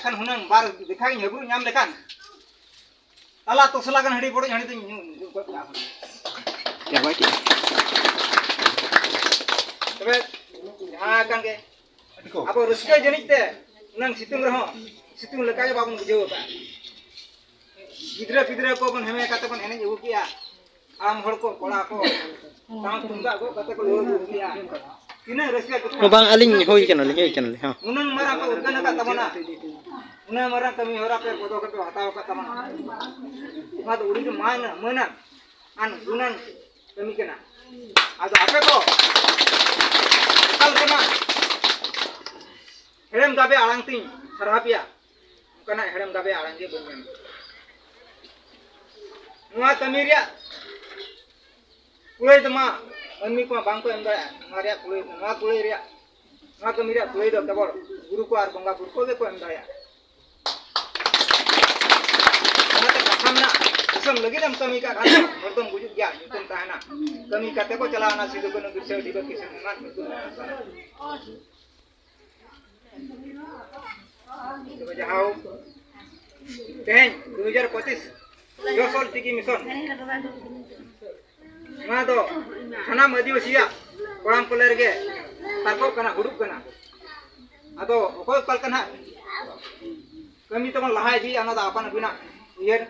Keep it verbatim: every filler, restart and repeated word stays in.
ᱠᱷᱟᱱ ᱦᱩᱱᱟᱹᱝ ᱵᱟᱨ ᱫᱮᱠᱷᱟ ᱤᱧ ᱦᱟᱹᱵᱨᱩ ᱧᱟᱢ ᱞᱮᱠᱷᱟᱱ, ᱛᱟᱞᱟ ᱛᱚᱥᱞᱟ ᱜᱟᱱ ᱦᱟᱺᱰᱤ ᱵᱚᱰᱚᱡ ᱦᱟᱺᱰᱤ ᱫᱚᱧ ᱧᱩ ᱜᱚᱫ ᱠᱟᱜᱼᱟ ᱦᱩᱱᱟᱹᱝ᱾ ᱪᱟᱵᱟ ᱠᱮᱫ᱾ ᱛᱚᱵᱮ ᱡᱟᱦᱟᱸ ᱠᱟᱱ ᱜᱮ, ᱟᱵᱚ ᱨᱟᱹᱥᱠᱟᱹ ᱡᱟᱹᱱᱤᱡ ᱛᱮ ᱩᱱᱟᱹᱝ ᱥᱤᱛᱩᱝ ᱨᱮᱦᱚᱸ ᱥᱤᱛᱩᱝ ᱞᱮᱠᱟ ᱜᱮ ᱵᱟᱵᱚᱱ ᱵᱩᱡᱷᱟᱹᱣ ᱟᱠᱟᱫᱼᱟ᱾ ᱜᱤᱫᱽᱨᱟᱹ ᱯᱤᱫᱽᱨᱟᱹ ᱠᱚ ᱵᱚᱱ ᱦᱮᱢᱮ ᱠᱟᱛᱮ ᱵᱚᱱ ᱮᱱᱮᱡ ᱟᱹᱜᱩ ᱠᱮᱜᱼᱟ᱾ ᱦᱟᱲᱟᱢ ᱦᱚᱲ ᱠᱚ, ᱠᱚᱲᱟ ᱠᱚ, ᱴᱟᱢᱟᱠ ᱛᱩᱢᱫᱟᱜ ᱜᱚᱜ ᱠᱟᱛᱮ ᱠᱚ ᱞᱩᱦᱩᱠ ᱞᱩᱦᱩᱠ ᱠᱮᱜᱼᱟ᱾ ᱛᱤᱱᱟᱹᱜ ᱨᱟᱹᱥᱠᱟᱹ ᱠᱚ ᱚ, ᱵᱟᱝ, ᱟᱹᱞᱤᱧ ᱦᱩᱭ ᱠᱟᱱᱟᱞᱤᱧ, ᱦᱩᱭ ᱠᱟᱱᱟᱞᱤᱧ, ᱦᱚᱸ᱾ ᱩᱱᱟᱹᱝ ᱢᱟᱨᱟᱝ ᱠᱚ ᱩᱨᱜᱟᱹᱱ ᱟᱠᱟᱫ ᱛᱟᱵᱚᱱᱟ, ᱩᱱᱟᱹᱝ ᱢᱟᱨᱟᱝ ᱠᱟᱹᱢᱤ ᱦᱚᱨᱟ ᱯᱮ ᱯᱚᱫᱚᱠᱷᱮᱯ ᱯᱮ ᱦᱟᱛᱟᱣ ᱟᱠᱟᱫ ᱛᱟᱵᱚᱱᱟ᱾ ᱚᱱᱟ ᱫᱚ ᱟᱹᱰᱤ ᱜᱮ ᱢᱟᱹᱱ, ᱢᱟᱹᱱᱟᱱ ᱟᱨ ᱜᱩᱱᱟᱱ ᱠᱟᱹᱢᱤ ᱠᱟᱱᱟ᱾ ᱟᱫᱚ ᱟᱯᱮ ᱠᱚ ᱚᱠᱟ ᱞᱮᱠᱟᱱᱟᱜ ᱦᱮᱲᱮᱢ ᱜᱟᱵᱮ ᱟᱲᱟᱝ ᱛᱤᱧ ᱥᱟᱨᱦᱟᱣ ᱯᱮᱭᱟ, ᱚᱱᱠᱟᱱᱟᱜ ᱦᱮᱲᱮᱢ ᱜᱟᱵᱮ ᱟᱲᱟᱝ ᱜᱮ ᱵᱟᱹᱧ ᱧᱟᱢ ᱠᱮᱫᱟ᱾ ᱱᱚᱣᱟ ᱠᱟᱹᱢᱤ ᱨᱮᱭᱟᱜ ᱠᱩᱲᱟᱹᱭ ᱫᱚ ᱢᱟ ᱢᱟᱹᱱᱢᱤ ᱠᱚᱢᱟ ᱵᱟᱝ ᱠᱚ ᱮᱢ ᱫᱟᱲᱮᱭᱟᱜᱼᱟ᱾ ᱱᱚᱣᱟ ᱨᱮᱭᱟᱜ ᱠᱩᱲᱟᱹᱭ, ᱱᱚᱣᱟ ᱠᱩᱲᱟᱹᱭ ᱨᱮᱭᱟᱜ, ᱱᱚᱣᱟ ᱠᱟᱹᱢᱤ ᱨᱮᱭᱟᱜ ᱠᱩᱲᱟᱹᱭ ᱫᱚ ᱠᱮᱵᱚᱞ ᱜᱩᱨᱩ ᱠᱚ ᱟᱨ ᱵᱚᱸᱜᱟ ᱵᱩᱨᱩ ᱠᱚᱜᱮ ᱠᱚ ᱮᱢ ᱫᱟᱲᱮᱭᱟᱜᱼᱟ᱾ ᱚᱱᱟᱛᱮ ᱠᱟᱛᱷᱟ ᱢᱮᱱᱟᱜᱼᱟ, ᱫᱤᱥᱚᱢ ᱞᱟᱹᱜᱤᱫ ᱮᱢ ᱠᱟᱹᱢᱤ ᱠᱟᱜ ᱠᱷᱟᱱ ᱦᱚᱲ ᱫᱚᱢ ᱜᱩᱡᱩᱜ ᱜᱮᱭᱟ, ᱧᱩᱛᱩᱢ ᱛᱟᱦᱮᱱᱟ᱾ ᱠᱟᱹᱢᱤ ᱠᱟᱛᱮ ᱠᱚ ᱪᱟᱞᱟᱣᱱᱟ ᱥᱤᱫᱩ ᱠᱟᱹᱱᱦᱩ ᱵᱤᱨᱥᱟ ᱰᱤᱵᱟᱹ ᱠᱤᱥᱟᱱ ᱨᱮᱱᱟᱜ ᱧᱩᱛᱩᱢ ᱢᱮᱱᱟᱜᱼᱟ᱾ ᱛᱚᱵᱮ ᱡᱟᱦᱟᱸ ᱛᱮᱦᱮᱧ ᱫᱩ ᱦᱟᱡᱟᱨ ᱯᱚᱸᱪᱤᱥ ᱡᱚᱥ ᱚᱞ ᱪᱤᱠᱤ ᱢᱤᱥᱚᱱ, ᱱᱚᱣᱟ ᱫᱚ ᱥᱟᱱᱟᱢ ᱟᱹᱫᱤᱵᱟᱹᱥᱤᱭᱟᱜ ᱠᱚᱲᱟᱢ ᱠᱚᱞᱮ ᱨᱮᱜᱮ ᱛᱟᱨᱠᱚᱜ ᱠᱟᱱᱟ, ᱦᱩᱲᱩᱜ ᱠᱟᱱᱟ᱾ ᱟᱫᱚ ᱚᱠᱚᱭ ᱚᱠᱟ ᱞᱮᱠᱟ ᱱᱟᱦᱟᱜ ᱠᱟᱹᱢᱤ ᱛᱮᱵᱚᱱ ᱞᱟᱦᱟ ᱤᱫᱤᱭᱟ, ᱚᱱᱟ ᱫᱚ ᱟᱯᱟᱱ ᱟᱹᱯᱤᱱᱟᱜ ᱩᱭᱦᱟᱹᱨ